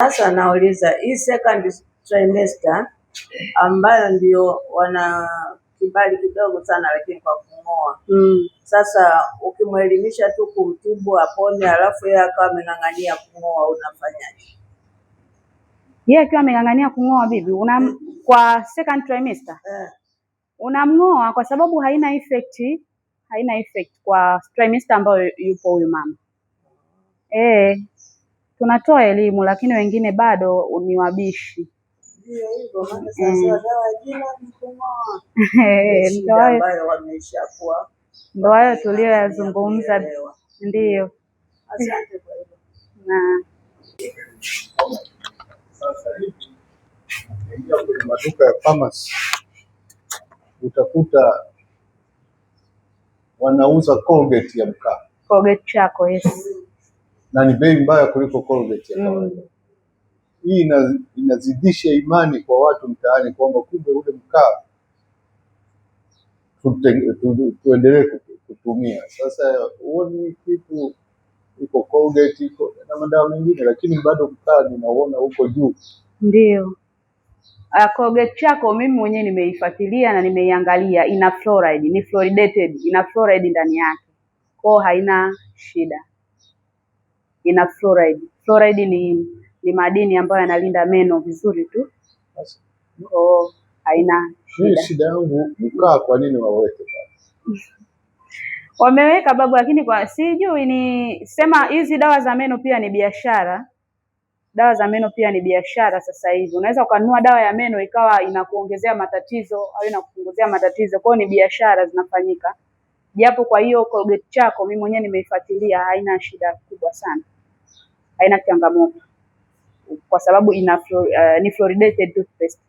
Sasa nauliza hii second trimester ambayo ndio wana kibali kidogo sana, lakini kwa kung'oa. Sasa ukimwelimisha tu kumtibu apone, alafu yeye akawa ameng'ang'ania kung'oa, unafanyaje? Yeye akiwa ameng'ang'ania kung'oa bibi, una kwa second trimester unamng'oa kwa sababu haina effect, haina effect kwa trimester ambayo yupo huyu mama. Tunatoa elimu lakini wengine bado ni wabishi. Ndio hivyo, maana sasa dawa ya jina ni kung'oa. Ndio Ndo shida hayo ambayo wameshakuwa ndo hayo wameng'ang'ania tuliyoyazungumza, kuielewa. ndiyo. Asante kwa hilo. Na Sasa hivi ukiingia kwenye maduka ya pharmacy utakuta wanauza Colgate ya mkaa Colgate chako, yes. na ni bei mbaya kuliko Colgate ya kawaida. Hii inazidisha imani kwa watu mtaani kwamba kumbe ule mkaa tuendelee kutumia. Sasa huoni kitu iko Colgate iko na madawa mengine, lakini bado mkaa ninauona huko juu. Ndiyo. Colgate chako mimi mwenyewe nimeifuatilia na nimeiangalia, ina fluoride, ni fluoridated, ina fluoride ndani yake, kwao haina shida, ina fluoride. Fluoride ni madini ambayo yanalinda meno vizuri tu, Sasa kwao haina mimi shida. shida yangu mkaa, kwa nini waweke pale? Wameweka babu, lakini kwa sijui ni sema hizi dawa za meno pia ni biashara. Dawa za meno pia ni biashara sasa hivi. Unaweza ukanunua dawa ya meno ikawa inakuongezea matatizo au inakupunguzia matatizo. Kwa hiyo ni biashara zinafanyika. Japo kwa hiyo Colgate chako mimi mwenyewe nimeifuatilia, haina shida kubwa sana, haina changamoto kwa sababu ina ni fluoridated toothpaste.